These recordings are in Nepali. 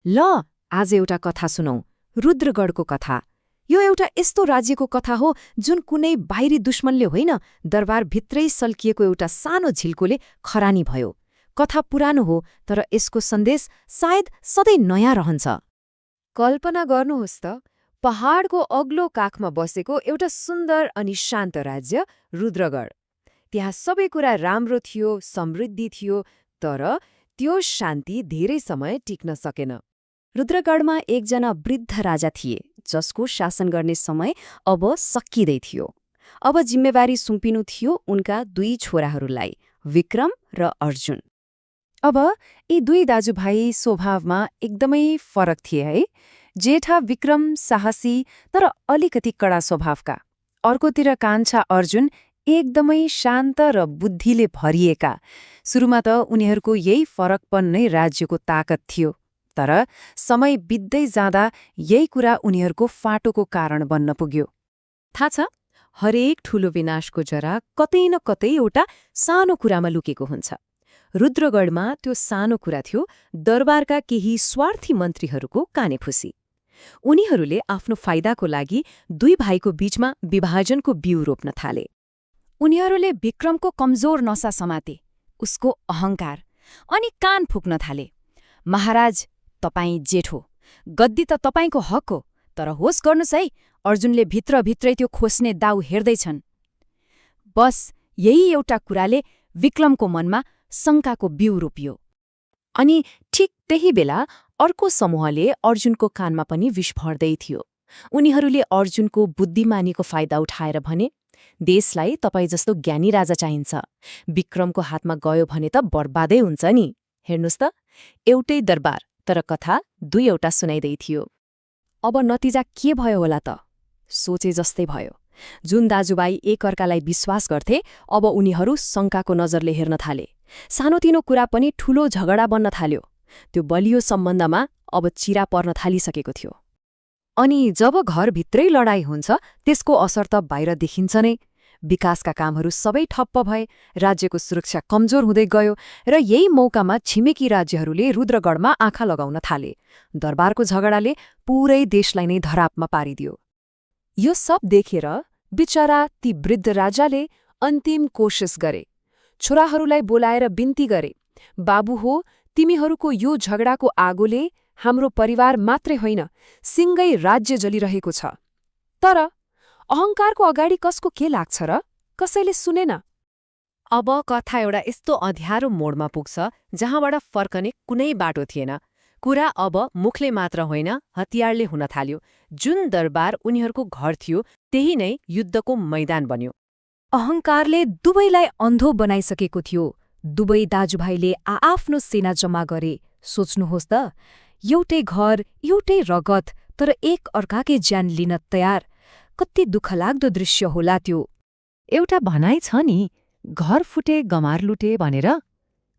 ल आज एउटा कथा सुनौ, रुद्रगढको कथा। यो एउटा यस्तो राज्यको कथा हो जुन कुनै बाहिरी दुश्मनले होइन, दरबारभित्रै सल्किएको एउटा सानो झिल्कोले खरानी भयो। कथा पुरानो हो, तर यसको सन्देश सायद सधैँ नयाँ रहन्छ। कल्पना गर्नुहोस् त, पहाडको अग्लो काखमा बसेको एउटा सुन्दर अनि शान्त राज्य रुद्रगढ। त्यहाँ सबै कुरा राम्रो थियो, समृद्धि थियो, तर त्यो शान्ति धेरै समय टिक्न सकेन। रुद्रगढमा एकजना वृद्ध राजा थिए जसको शासन गर्ने समय अब सकिँदै थियो। अब जिम्मेवारी सुम्पिनु थियो उनका दुई छोराहरूलाई, विक्रम र अर्जुन। अब यी दुई दाजुभाइ स्वभावमा एकदमै फरक थिए है। जेठा विक्रम साहसी तर अलिकति कडा स्वभावका। अर्कोतिर कान्छा अर्जुन एकदमै शान्त र बुद्धिले भरिएका। सुरुमा त उनीहरूको यही फरकपन नै राज्यको ताकत थियो, तर समय बित्दै जाँदा यही कुरा उनीहरूको फाटोको कारण बन्न पुग्यो। थाहा छ, हरेक ठूलो विनाशको जरा कतै न कतै एउटा सानो कुरामा लुकेको हुन्छ। रुद्रगढमा त्यो सानो कुरा थियो दरबारका केही स्वार्थी मन्त्रीहरूको कानेफुसी। उनीहरूले आफ्नो फाइदाको लागि दुई भाइको बीचमा विभाजनको बिउ रोप्न थाले। उनीहरूले विक्रमको कमजोर नसा समाते, उसको अहंकार, अनि कान फुक्न थाले। महाराज, तपाईँ जेठो, गद्दी त तपाईंको हक हो, तर होस गर्नुस् है, अर्जुनले भित्रभित्रै त्यो खोस्ने दाउ हेर्दैछन्। बस यही एउटा कुराले विक्रमको मनमा शङ्काको बिउ रोपियो। अनि ठिक त्यही बेला अर्को समूहले अर्जुनको कानमा पनि विष भर्दै थियो। उनीहरूले अर्जुनको बुद्धिमानीको फाइदा उठाएर भने, देशलाई तपाईँ जस्तो ज्ञानी राजा चाहिन्छ, विक्रमको हातमा गयो भने त बर्बादै हुन्छ नि। हेर्नुस् त, एउटै दरबार, तर कथा दुईवटा सुनाइदै थियो। अब नतिजा के भयो होला त? सोचे जस्तै भयो। जुन दाजुभाइ एकअर्कालाई विश्वास गर्थे, अब उनीहरू शङ्काको नजरले हेर्न थाले। सानोतिनो कुरा पनि ठूलो झगडा बन्न थाल्यो। त्यो बलियो सम्बन्धमा अब चिरा पर्न थालिसकेको थियो। अनि जब घरभित्रै लडाईँ हुन्छ, त्यसको असर त बाहिर देखिन्छ नै। विकासका कामहरू सबै ठप्प भए, राज्यको सुरक्षा कमजोर हुँदै गयो, र यही मौकामा छिमेकी राज्यहरूले रुद्रगढमा आँखा लगाउन थाले। दरबारको झगडाले पूरै देशलाई नै धरापमा पारिदियो। यो सब देखेर बिचरा ती वृद्ध राजाले अन्तिम कोसिस गरे। छोराहरूलाई बोलाएर बिन्ती गरे, बाबु हो, तिमीहरूको यो झगडाको आगोले हाम्रो परिवार मात्रै होइन, सिङ्गै राज्य जलिरहेको छ। तर अहङ्कारको अगाडि कसको के लाग्छ र? कसैले सुनेन। अब कथा एउटा यस्तो अँध्यारो मोडमा पुग्छ जहाँबाट फर्कने कुनै बाटो थिएन। कुरा अब मुखले मात्र होइन, हतियारले हुन थाल्यो। जुन दरबार उनीहरूको घर थियो, त्यही नै युद्धको मैदान बन्यो। अहङ्कारले दुवैलाई अन्धो बनाइसकेको थियो। दुवै दाजुभाइले आआफ्नो सेना जम्मा गरे। सोच्नुहोस् त, एउटै घर, एउटै रगत, तर एक अर्काकै ज्यान लिन तयार। कति दुःखलाग्दो दृश्य होला त्यो। एउटा भनाइ छ नि, घर फुटे गमार लुटे भनेर।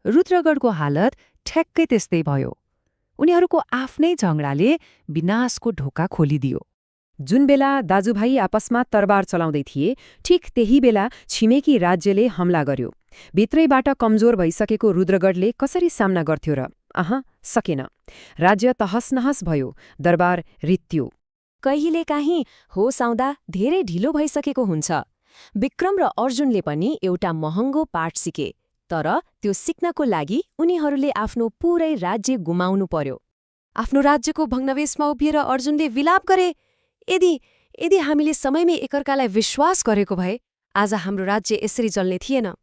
रुद्रगढको हालत ठ्याक्कै त्यस्तै भयो। उनीहरूको आफ्नै झगडाले विनाशको ढोका खोलिदियो। जुन बेला दाजुभाइ आपसमा तरबार चलाउँदै थिए, ठिक त्यही बेला छिमेकी राज्यले हमला गर्यो। भित्रैबाट कमजोर भइसकेको रुद्रगढले कसरी सामना गर्थ्यो र? सकेन। राज्य तहसनहस भयो, दरबार रित्यो। कहिलेकाहीँ होस आउँदा धेरै ढिलो भइसकेको हुन्छ। विक्रम र अर्जुनले पनि एउटा महँगो पाठ सिके, तर त्यो सिक्नको लागि उनीहरूले आफ्नो पूरै राज्य गुमाउनु पर्यो। आफ्नो राज्यको भग्नावेशमा उभिएर अर्जुनले विलाप गरे, यदि हामीले समयमै एकअर्कालाई विश्वास गरेको भए आज हाम्रो राज्य यसरी जल्ने थिएन।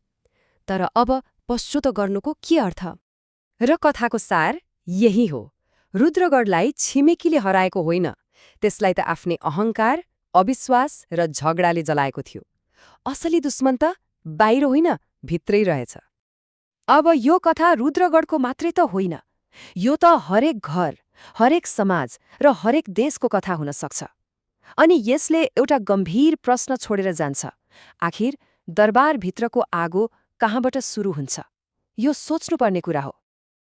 तर अब पश्चाताप गर्नुको के अर्थ? र कथाको सार यही हो। रुद्रगढलाई छिमेकीले हराएको होइन, त्यसलाई त आफ्नै अहङ्कार, अविश्वास र झगडाले जलाएको थियो। असली दुश्मन त बाहिर होइन, भित्रै रहेछ। अब यो कथा रुद्रगढको मात्रै त होइन, यो त हरेक घर, हरेक समाज र हरेक देशको कथा हुन सक्छ। अनि यसले एउटा गम्भीर प्रश्न छोडेर जान्छ, आखिर दरबारभित्रको आगो कहाँबाट सुरु हुन्छ? यो सोच्नुपर्ने कुरा हो।